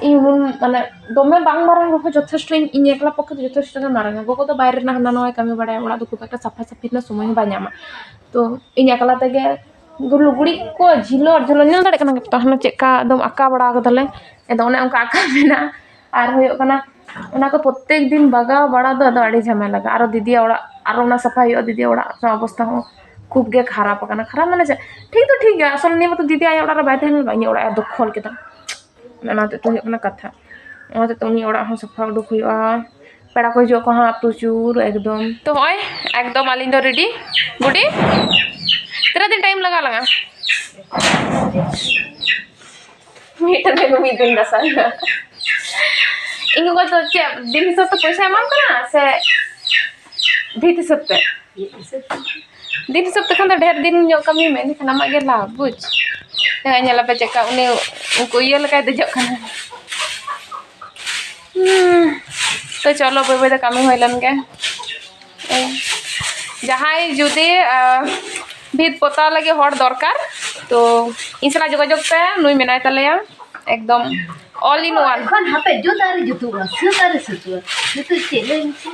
ᱤᱧ ᱢᱚᱱ-, ᱢᱟᱱᱮ ᱫᱚᱢᱮ ᱵᱟᱝ ᱢᱟᱨᱟᱝ ᱨᱮᱦᱚᱸ ᱡᱚᱛᱷᱮᱥᱴᱚ, ᱤᱧ, ᱤᱧ ᱮᱠᱞᱟ ᱯᱚᱠᱠᱷᱮ ᱫᱚ ᱡᱚᱛᱷᱮᱥᱴᱚ ᱜᱮ ᱢᱟᱨᱟᱝᱟ᱾ ᱜᱚᱜᱚ ᱫᱚ ᱵᱟᱭᱨᱮ ᱨᱮᱱᱟᱜ ᱦᱟᱱᱟ ᱱᱚᱣᱟᱭ ᱠᱟᱹᱢᱤ ᱵᱟᱲᱟᱭᱟ, ᱚᱲᱟᱜ ᱫᱚ ᱠᱷᱩᱵ ᱮᱠᱴᱟ ᱥᱟᱯᱷᱟ ᱥᱟᱹᱯᱷᱤ ᱨᱮᱱᱟᱜ ᱥᱚᱢᱚᱭ ᱦᱚᱸ ᱵᱟᱭ ᱧᱟᱢᱟ᱾ ᱛᱚ ᱤᱧ ᱮᱠᱞᱟ ᱛᱮᱜᱮ ᱞᱩᱜᱽᱲᱤᱡ ᱠᱚ ᱡᱷᱤᱞᱚᱴ ᱡᱷᱤᱞᱚᱴ, ᱧᱮᱞ ᱫᱟᱲᱮᱭᱟᱜ ᱠᱟᱱᱟ ᱜᱮᱯᱮ ᱛᱚ, ᱦᱟᱱᱮ ᱪᱮᱫᱠᱟ ᱮᱠᱫᱚᱢ ᱟᱸᱠᱟ ᱵᱟᱲᱟ ᱠᱟᱫᱟᱞᱮ, ᱟᱫᱚ ᱚᱱᱮ ᱚᱱᱠᱟ ᱟᱸᱠᱟ ᱢᱮᱱᱟᱜᱼᱟ᱾ ᱟᱨ ᱦᱩᱭᱩᱜ ᱠᱟᱱᱟ, ᱚᱱᱟ ᱠᱚ ᱯᱨᱚᱛᱛᱮᱠ ᱫᱤᱱ ᱵᱟᱜᱟᱣ ᱵᱟᱲᱟ ᱫᱚ ᱟᱫᱚ ᱟᱹᱰᱤ ᱡᱷᱟᱢᱮᱞᱟ ᱜᱮ᱾ ᱟᱨᱚ ᱫᱤᱫᱤᱭᱟᱜ ᱚᱲᱟᱜ, ᱟᱨᱚ ᱚᱱᱟ ᱥᱟᱯᱷᱟ ᱦᱩᱭᱩᱜᱼᱟ, ᱫᱤᱫᱤᱭᱟᱜ ᱚᱲᱟᱜ ᱨᱮᱱᱟᱜ ᱚᱵᱚᱥᱛᱷᱟ ᱦᱚᱸ ᱠᱷᱩᱵ ᱜᱮ ᱠᱷᱟᱨᱟᱯ ᱟᱠᱟᱱᱟ᱾ ᱠᱷᱟᱨᱟᱯ ᱢᱟᱱᱮ ᱪᱮᱫ, ᱴᱷᱤᱠ ᱫᱚ ᱴᱷᱤᱠ ᱜᱮᱭᱟ, ᱟᱥᱚᱞ ᱱᱤᱭᱟᱹ ᱢᱟᱛᱚ ᱫᱤᱫᱤ ᱟᱭᱟᱜ ᱚᱲᱟᱜ ᱨᱮ ᱵᱟᱭ ᱛᱟᱦᱮᱸ ᱞᱮᱱᱟ, ᱤᱧᱟᱹᱜ ᱚᱲᱟᱜ ᱮ ᱫᱚᱠᱷᱚᱞ ᱠᱮᱫᱟ᱾ ᱚᱱᱟ ᱦᱚᱛᱮᱡ ᱛᱮ ᱦᱩᱭᱩᱜ ᱠᱟᱱᱟ ᱠᱟᱛᱷᱟ, ᱚᱱᱟ ᱦᱚᱛᱮᱡ ᱛᱮ ᱩᱱᱤ ᱚᱲᱟᱜ ᱦᱚᱸ ᱥᱟᱯᱷᱟ ᱩᱰᱩᱠ ᱦᱩᱭᱩᱜᱼᱟ᱾ ᱯᱮᱲᱟ ᱠᱚ ᱦᱤᱡᱩᱜ ᱟᱠᱚ ᱦᱟᱸᱜ ᱯᱨᱚᱪᱩᱨ ᱮᱠᱫᱚᱢ᱾ ᱛᱚ ᱦᱚᱸᱜᱼᱚᱭ ᱮᱠᱫᱚᱢ ᱟᱹᱞᱤᱧ ᱫᱚ ready᱾ ᱜᱩᱰᱤ, ᱛᱤᱱᱟᱹᱜ ᱫᱤᱱ time ᱞᱟᱜᱟᱣ ᱞᱟᱝᱟ? ᱢᱤᱫᱴᱮᱱ ᱛᱮᱜᱮ ᱢᱤᱫ ᱫᱤᱱ ᱫᱟᱥᱟᱭ᱾ ᱤᱧ ᱜᱚᱜᱚ ᱫᱚ ᱪᱮᱫ ᱫᱤᱱ ᱦᱤᱥᱟᱹᱵ ᱛᱮ ᱯᱚᱭᱥᱟ ᱮᱢᱟᱢ ᱠᱟᱱᱟ ᱥᱮ ᱵᱷᱤᱛ ᱦᱤᱥᱟᱹᱵ ᱛᱮ? ᱫᱤᱱ ᱦᱤᱥᱟᱹᱵ ᱛᱮᱠᱷᱟᱱ ᱫᱚ ᱰᱷᱮᱨ ᱫᱤᱱ ᱧᱚᱜ ᱠᱟᱹᱢᱤ ᱢᱮ, ᱮᱸᱰᱮᱠᱷᱟᱱ ᱟᱢᱟᱜ ᱜᱮ ᱞᱟᱵᱷ, ᱵᱩᱡᱽ? ᱦᱮᱸ, ᱧᱮᱞ ᱟᱯᱮ ᱪᱮᱫᱠᱟ ᱩᱱᱤ, ᱩᱱᱠᱩ ᱤᱭᱟᱹ ᱞᱮᱠᱟᱭ ᱫᱮᱡᱚᱜ ᱠᱟᱱᱟ᱾ ᱦᱩᱸ, ᱛᱚ ᱪᱚᱞᱚ, ᱵᱟᱹᱭ ᱵᱟᱹᱭ ᱛᱮ ᱠᱟᱹᱢᱤ ᱦᱩᱭ ᱞᱮᱱ ᱜᱮ᱾ ᱡᱟᱦᱟᱸᱭ ᱡᱩᱫᱤ, ᱟᱸ, ᱵᱷᱤᱛ ᱯᱚᱛᱟᱣ ᱞᱟᱹᱜᱤᱫ ᱦᱚᱲ ᱫᱚᱨᱠᱟᱨ, ᱛᱚ ᱤᱧ ᱥᱟᱞᱟᱜ ᱡᱳᱜᱟᱡᱳᱜᱽ ᱯᱮ, ᱱᱩᱭ ᱢᱮᱱᱟᱭ ᱛᱟᱞᱮᱭᱟ ᱮᱠᱫᱚᱢ᱾ All in one. ᱮᱠᱷᱚᱱ ᱦᱟᱯᱮ ᱡᱩᱛ ᱟᱹᱣᱨᱤ ᱡᱩᱛᱩᱜᱼᱟ, ᱥᱟᱹᱛ ᱟᱹᱣᱨᱤ ᱥᱟᱹᱛᱩᱜᱼᱟ᱾ ᱱᱤᱛᱚᱜ ᱪᱮᱫ ᱞᱟᱹᱭ ᱢᱮᱥᱮ?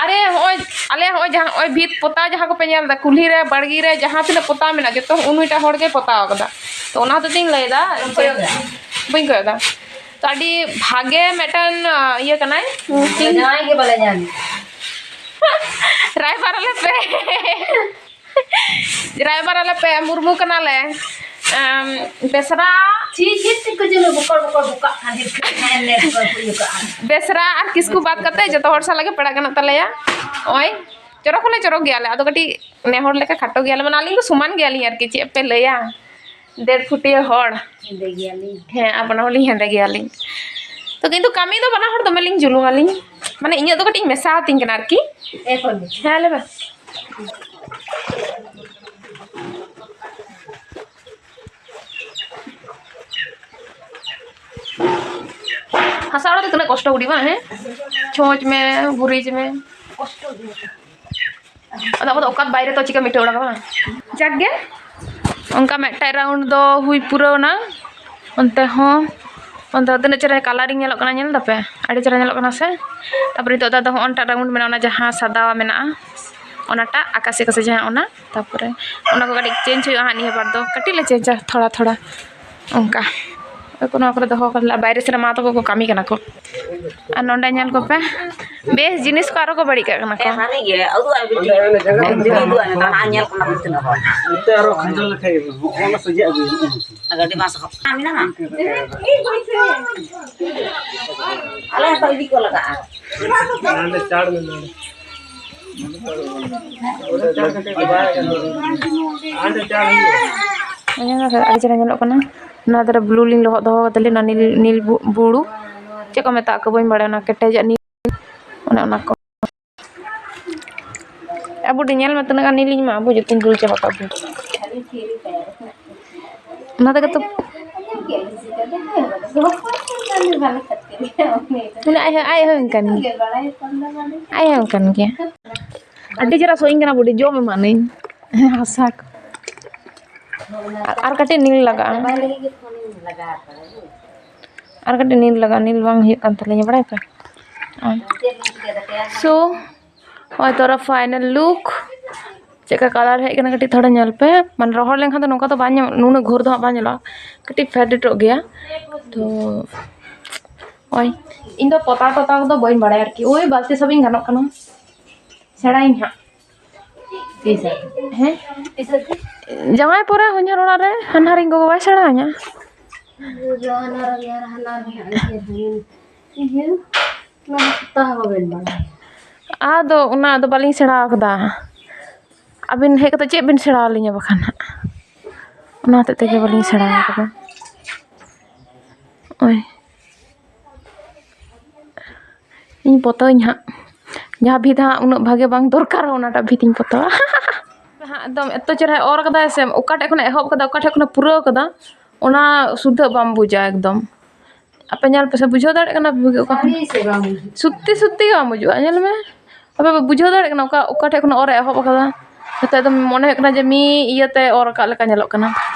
ᱟᱨᱮ ᱦᱚᱸᱜᱼᱚᱭ, ᱟᱞᱮ ᱦᱚᱸᱜᱼᱚᱭ ᱡᱟᱦᱟᱸ ᱦᱚᱸᱜᱼᱚᱭ ᱵᱷᱤᱛ ᱯᱚᱛᱟᱣ ᱡᱟᱦᱟᱸ ᱠᱚᱯᱮ ᱧᱮᱞ ᱮᱫᱟ, ᱠᱩᱞᱦᱤ ᱨᱮ, ᱵᱟᱲᱜᱮ ᱨᱮ, ᱡᱟᱦᱟᱸ ᱛᱤᱱᱟᱹᱜ ᱯᱚᱛᱟᱣ ᱢᱮᱱᱟᱜᱼᱟ, ᱡᱚᱛᱚ ᱩᱱᱩᱭᱴᱟᱜ ᱦᱚᱲ ᱜᱮ ᱯᱚᱛᱟᱣ ᱟᱠᱟᱫᱟ᱾ ᱛᱚ ᱚᱱᱟ ᱦᱚᱛᱮᱡ ᱛᱤᱧ ᱞᱟᱹᱭ ᱮᱫᱟ ᱡᱮ ᱠᱚᱭᱚᱜ ᱫᱟ᱾ ᱵᱟᱹᱧ ᱠᱚᱭᱚᱜ ᱮᱫᱟ᱾ ᱛᱚ ᱟᱹᱰᱤ ᱵᱷᱟᱜᱮ ᱢᱤᱫᱴᱟᱝ, ᱤᱭᱟᱹ ᱠᱟᱱᱟᱭ᱾ ᱡᱟᱶᱟᱭ ᱜᱮ ᱵᱟᱞᱮ ᱧᱟᱢ᱾ ᱨᱟᱭᱵᱟᱨ ᱟᱞᱮ ᱯᱮ᱾ ᱨᱟᱭᱵᱟᱨ ᱟᱞᱮ ᱯᱮ, ᱢᱩᱨᱢᱩ ᱠᱟᱱᱟᱞᱮ᱾ ᱮᱢ, ᱵᱮᱥᱨᱟ᱾ ᱪᱮᱫ, ᱪᱮᱫ ᱛᱮᱠᱚ ᱡᱮᱱᱚ ᱵᱚᱠᱚᱲ ᱵᱚᱠᱚᱲ ᱵᱚᱠᱟᱜ ᱠᱟᱱ ᱦᱤᱨᱠᱟᱹ ᱠᱟᱱ ᱞᱮ ᱠᱚ ᱦᱩᱭ ᱠᱟᱜᱼᱟ᱾ ᱵᱮᱥᱨᱟ ᱟᱨ ᱠᱤᱥᱠᱩ ᱵᱟᱫ ᱠᱟᱛᱮ ᱡᱚᱛᱚ ᱦᱚᱲ ᱥᱟᱞᱟᱜ ᱜᱮ ᱯᱮᱲᱟ ᱜᱟᱱᱚᱜ ᱛᱟᱞᱮᱭᱟ᱾ ᱱᱚᱜᱼᱚᱭ ᱪᱚᱨᱚᱠ ᱦᱚᱸᱞᱮ ᱪᱚᱨᱚᱠ ᱜᱮᱭᱟᱞᱮ, ᱟᱫᱚ ᱠᱟᱹᱴᱤᱡ ᱱᱮ ᱦᱚᱲ ᱞᱮᱠᱟ ᱠᱷᱟᱴᱚ ᱜᱮᱭᱟᱞᱮ, ᱢᱟᱱᱮ ᱟᱹᱞᱤᱧ ᱫᱚ ᱥᱚᱢᱟᱱ ᱜᱮᱭᱟᱞᱤᱧ ᱟᱨᱠᱤ, ᱪᱮᱫ ᱯᱮ ᱞᱟᱹᱭᱟ, ᱰᱮᱲ ᱯᱷᱩᱴᱤᱭᱟᱹ ᱦᱚᱲ᱾ ᱦᱮᱸᱫᱮ ᱜᱮᱭᱟᱞᱤᱧ᱾ ᱦᱮᱸ, ᱟᱯᱱᱟ ᱦᱚᱸᱞᱤᱧ ᱦᱮᱸᱫᱮ ᱜᱮᱭᱟᱞᱤᱧ᱾ ᱛᱚ ᱠᱤᱱᱛᱩ ᱠᱟᱹᱢᱤ ᱫᱚ ᱵᱟᱱᱟ ᱦᱚᱲ ᱫᱚᱢᱮ ᱞᱤᱧ ᱡᱩᱞᱩᱝ ᱟᱹᱞᱤᱧ, ᱢᱟᱱᱮ ᱤᱧᱟᱹᱜ ᱫᱚ ᱠᱟᱹᱴᱤᱡ ᱢᱮᱥᱟ ᱟᱹᱛᱤᱧ ᱠᱟᱱᱟ ᱟᱨᱠᱤ᱾ ᱮᱠᱷᱚᱱ ᱫᱚ᱾ ᱦᱮᱸ, ᱞᱟᱹᱭ ᱢᱮ᱾ ᱦᱟᱥᱟ ᱚᱲᱟᱜ ᱫᱚ ᱛᱤᱱᱟᱹᱜ ᱠᱚᱥᱴᱚ ᱵᱩᱰᱤ ᱵᱟᱝ, ᱦᱮᱸ? ᱪᱷᱚᱸᱪ ᱢᱮ, ᱜᱩᱨᱤᱡ ᱢᱮ᱾ ᱠᱚᱥᱴᱚ ᱜᱮᱭᱟ᱾ ᱟᱫᱚ ᱟᱵᱚ ᱫᱚ ᱚᱠᱟᱛ ᱵᱟᱭᱨᱮ ᱛᱚ ᱪᱤᱠᱟᱹ ᱢᱤᱫᱴᱮᱡ ᱚᱲᱟᱜ ᱵᱟᱝ? ᱡᱟᱠ ᱜᱮ, ᱚᱱᱠᱟ ᱢᱤᱫᱴᱮᱡ round ᱫᱚ ᱦᱩᱭ ᱯᱩᱨᱟᱹᱣ ᱮᱱᱟ᱾ ᱚᱱᱛᱮ ᱦᱚᱸ, ᱚᱱᱛᱮ ᱦᱚᱸ ᱛᱤᱱᱟᱹᱜ ᱪᱮᱦᱨᱟ colouring ᱧᱮᱞᱚᱜ ᱠᱟᱱᱟ, ᱧᱮᱞ ᱫᱟᱯᱮ? ᱟᱹᱰᱤ ᱪᱮᱦᱨᱟ ᱧᱮᱞᱚᱜ ᱠᱟᱱᱟ ᱥᱮ? ᱛᱟᱯᱚᱨᱮ ᱱᱤᱛᱚᱜ ᱫᱚ ᱟᱫᱚ ᱦᱚᱸᱜᱼᱚ ᱱᱟᱴᱟᱜ round ᱢᱮᱱᱟᱜᱼᱟ, ᱚᱱᱟ ᱡᱟᱦᱟᱸ ᱥᱟᱫᱟ ᱢᱮᱱᱟᱜᱼᱟ, ᱚᱱᱟᱴᱟᱜ ᱟᱠᱟᱥᱤ ᱟᱠᱟᱥᱤ ᱡᱟᱦᱟᱸ ᱚᱱᱟ, ᱛᱟᱯᱚᱨᱮ ᱚᱱᱟ ᱠᱚ ᱠᱟᱹᱴᱤᱡ change ᱦᱩᱭᱩᱜᱼᱟ ᱦᱟᱸᱜ ᱱᱤᱭᱟᱹ ᱵᱟᱨ ᱫᱚ, ᱠᱟᱹᱴᱤᱡ ᱞᱮ changeᱟ ᱛᱷᱚᱲᱟ ᱛᱷᱚᱲᱟ ᱚᱱᱠᱟ᱾ ᱟᱫᱚ ᱱᱚᱣᱟ ᱠᱚᱨᱮ ᱫᱚᱦᱚ ᱠᱟᱫᱟ, ᱵᱟᱭᱨᱮ ᱥᱮᱫ ᱨᱮ ᱢᱟ ᱛᱟᱠᱚ ᱠᱚ ᱠᱟᱹᱢᱤ ᱠᱟᱱᱟ ᱠᱚ᱾ ᱟᱨ ᱱᱚᱸᱰᱮ ᱧᱮᱞ ᱠᱚᱯᱮ, ᱵᱮᱥ ᱡᱤᱱᱤᱥ ᱠᱚ ᱟᱨᱚ ᱠᱚ ᱵᱟᱹᱲᱤᱡ ᱠᱟᱜ ᱠᱟᱱᱟ ᱠᱚ᱾ ᱦᱮᱸ, ᱥᱟᱹᱨᱤ ᱜᱮ᱾ ᱩᱫᱩᱜ ᱟᱭ ᱵᱤᱴᱤ᱾ ᱩᱫᱩᱜ ᱟᱭ ᱢᱮ, ᱛᱟᱦᱞᱮ ᱧᱮᱞ ᱠᱚ ᱱᱟᱜ ᱛᱤᱱᱟᱹᱜ ᱦᱚᱲ᱾ ᱱᱚᱛᱮ ᱟᱨᱚ ᱠᱷᱟᱸᱡᱚ ᱞᱮᱠᱷᱟᱡ ᱜᱮ, ᱦᱚᱸᱜᱼᱚ ᱱᱟ ᱥᱚᱡᱷᱮ ᱟᱹᱜᱩᱭ ᱢᱮ᱾ ᱟᱨ ᱜᱟᱹᱰᱤ ᱵᱟᱥ ᱦᱚᱸ ᱢᱮᱱᱟᱜᱼᱟ᱾ ᱟᱞᱮ ᱦᱚᱸᱛᱚ ᱤᱫᱤ ᱠᱚ ᱞᱟᱜᱟᱜᱼᱟ᱾ ᱱᱚᱰᱮ ᱪᱟᱲ ᱢᱮ ᱱᱚᱰᱮ᱾ ᱟᱸᱡᱚᱢ ᱫᱟ ᱥᱮ? ᱟᱹᱰᱤ ᱪᱮᱦᱨᱟ ᱧᱮᱞᱚᱜ ᱠᱟᱱᱟ᱾ ᱱᱚᱣᱟ ᱫᱷᱟᱨᱮ blue ᱞᱤᱧ ᱞᱚᱦᱚᱫ ᱫᱚᱦᱚ ᱠᱟᱫᱟ ᱞᱤᱧ, ᱚᱱᱟ ᱱᱤᱞ, ᱱᱤᱞ ᱵᱩ-, ᱵᱩᱲᱩ᱾ ᱪᱮᱫ ᱠᱚ ᱢᱮᱛᱟᱜ ᱠᱚ ᱵᱟᱹᱧ ᱵᱟᱲᱟᱭᱟ, ᱚᱱᱟ ᱠᱮᱴᱮᱡᱟᱜ ᱱᱤᱞ, ᱚᱱᱮ ᱚᱱᱟ ᱠᱚ᱾ ᱟᱵᱚ ᱫᱚ ᱧᱮᱞ ᱢᱮ ᱛᱤᱱᱟᱹᱜ ᱜᱟᱱ ᱱᱤᱞᱤᱧ ᱮᱢᱟ, ᱟᱵᱚ ᱡᱚᱛᱚᱧ ᱫᱩᱞ ᱪᱟᱵᱟ ᱠᱟᱜ ᱵᱚᱱ᱾ ᱚᱱᱟ ᱛᱮᱜᱮ ᱛᱚ᱾ ᱩᱱᱤ ᱟᱡ ᱦᱚᱸ, ᱟᱡ ᱦᱚᱸ ᱚᱱᱠᱟᱱ ᱜᱮ᱾ ᱟᱡ ᱦᱚᱸ ᱚᱱᱠᱟᱱ ᱜᱮᱭᱟ᱾ ᱟᱹᱰᱤ ᱪᱮᱦᱨᱟ ᱥᱚᱭᱤᱧ ᱠᱟᱱᱟ ᱵᱩᱰᱤ, ᱡᱚᱢ ᱮᱢᱟᱱᱟᱹᱧ᱾ ᱦᱟᱥᱟ ᱠᱚ᱾ ᱟᱨ, ᱟᱨ ᱠᱟᱹᱴᱤᱡ ᱱᱤᱞ ᱞᱟᱜᱟᱜᱼᱟ᱾ ᱟᱨ ᱠᱟᱹᱴᱤᱡ ᱱᱤᱞ ᱞᱟᱜᱟᱜᱼᱟ, ᱱᱤᱞ ᱵᱟᱝ ᱦᱩᱭᱩᱜ ᱠᱟᱱ ᱛᱟᱹᱞᱤᱧᱟ, ᱵᱟᱲᱟᱭ ᱯᱮ᱾ So, ᱦᱚᱸᱜᱼᱚᱭ ᱛᱚᱨᱟ final look᱾ ᱪᱮᱫᱠᱟ colour ᱦᱮᱡ ᱠᱟᱱᱟ ᱠᱟᱹᱴᱤᱡ ᱛᱷᱚᱲᱟ ᱧᱮᱞ ᱯᱮ᱾ ᱢᱟᱱᱮ ᱨᱚᱦᱚᱲ ᱞᱮᱱᱠᱷᱟᱱ ᱫᱚ ᱱᱚᱝᱠᱟ ᱫᱚ ᱵᱟᱝ ᱧᱮᱞ, ᱱᱩᱱᱟᱹᱜ ᱜᱷᱳᱨ ᱫᱚ ᱦᱟᱸᱜ ᱵᱟᱝ ᱧᱮᱞᱚᱜᱼᱟ, ᱠᱟᱹᱴᱤᱡ fade ᱚᱜ ᱜᱮᱭᱟ᱾ ᱛᱚ ᱳᱭ, ᱤᱧ ᱫᱚ ᱯᱚᱛᱟᱣ ᱴᱚᱛᱟᱣ ᱠᱚᱫᱚ ᱵᱟᱹᱧ ᱵᱟᱲᱟᱭᱟ ᱟᱨᱠᱤ᱾ ᱳᱭ ᱵᱟᱞᱛᱤ ᱥᱚᱵ ᱤᱧ ᱜᱟᱱᱚᱜ ᱠᱟᱱᱟ, ᱥᱮᱬᱟᱭᱟᱹᱧ ᱦᱟᱸᱜ᱾ ᱦᱮᱸ, ᱡᱟᱶᱟᱭ ᱯᱚᱨᱮ ᱦᱚᱧᱦᱟᱨ ᱚᱲᱟᱜ ᱨᱮ ᱦᱟᱱᱦᱟᱨᱤᱧ ᱜᱚᱜᱚ ᱵᱟᱭ ᱥᱮᱬᱟ ᱟᱹᱧᱟ᱾ ᱟᱫᱚ ᱚᱱᱟ ᱫᱚ ᱵᱟᱹᱞᱤᱧ ᱥᱮᱬᱟ ᱟᱠᱟᱫᱟ᱾ ᱟᱹᱵᱤᱱ ᱦᱮᱡ ᱠᱟᱛᱮ ᱪᱮᱫ ᱵᱤᱱ ᱥᱮᱬᱟ ᱟᱹᱞᱤᱧᱟ ᱵᱟᱠᱷᱟᱱ ᱦᱟᱸᱜ? ᱚᱱᱟ ᱦᱚᱛᱮᱡ ᱛᱮᱜᱮ ᱵᱟᱹᱞᱤᱧ ᱥᱮᱬᱟ ᱟᱠᱟᱫᱟ᱾ ᱳᱭ, ᱤᱧ ᱯᱚᱛᱟᱣ ᱟᱹᱧ ᱦᱟᱸᱜ, ᱡᱟᱦᱟᱸ ᱵᱷᱤᱛ ᱦᱟᱸᱜ ᱩᱱᱟᱹᱜ ᱵᱷᱟᱜᱮ ᱵᱟᱝ ᱫᱚᱨᱠᱟᱨᱟ, ᱚᱱᱟᱴᱟᱜ ᱵᱷᱤᱛ ᱤᱧ ᱯᱚᱛᱟᱣᱟ᱾ ᱦᱟᱸᱜ ᱮᱠᱫᱚᱢ ᱮᱛᱚ ᱪᱮᱦᱨᱟᱭ ᱚᱨ ᱠᱟᱫᱟᱭ ᱥᱮ, ᱚᱠᱟ ᱴᱷᱮᱡ ᱠᱷᱚᱱᱟᱜ ᱮᱦᱚᱵ ᱠᱟᱫᱟ, ᱚᱠᱟ ᱴᱷᱮᱡ ᱠᱷᱚᱱᱟᱜ ᱯᱩᱨᱟᱹᱣ ᱠᱟᱫᱟ, ᱚᱱᱟ ᱥᱩᱫᱷᱟᱹᱜ ᱵᱟᱢ ᱵᱩᱡᱟ ᱮᱠᱫᱚᱢ᱾ ᱟᱯᱮ ᱧᱮᱞ ᱯᱮᱥᱮ, ᱵᱩᱡᱷᱟᱹᱣ ᱫᱟᱲᱮᱭᱟᱜ ᱠᱟᱱᱟ ᱯᱮ ᱚᱠᱟ ᱠᱷᱚᱱ? ᱥᱟᱹᱨᱤ ᱥᱮ ᱵᱟᱝ ᱵᱩᱡᱷᱟᱹᱜ ᱠᱟᱱᱟ? ᱥᱚᱛᱛᱤ ᱥᱚᱛᱛᱤ ᱜᱮ ᱵᱟᱝ ᱵᱩᱡᱩᱜᱼᱟ᱾ ᱧᱮᱞ ᱢᱮ, ᱟᱯᱮ ᱯᱮ ᱵᱩᱡᱷᱟᱹᱣ ᱫᱟᱲᱮᱭᱟᱜ ᱠᱟᱱᱟ ᱚᱠᱟ, ᱚᱠᱟ ᱴᱷᱮᱡ ᱠᱷᱚᱱ ᱚᱨ ᱮ ᱮᱦᱚᱵ ᱟᱠᱟᱫᱟ? ᱱᱤᱛᱚᱜ ᱮᱠᱫᱚᱢ ᱢᱚᱱᱮ ᱦᱩᱭᱩᱜ ᱠᱟᱱᱟ ᱡᱮ ᱢᱤᱫ ᱤᱭᱟᱹᱛᱮ ᱚᱨ ᱟᱠᱟᱫ ᱞᱮᱠᱟ ᱧᱮᱞᱚᱜ ᱠᱟᱱᱟ᱾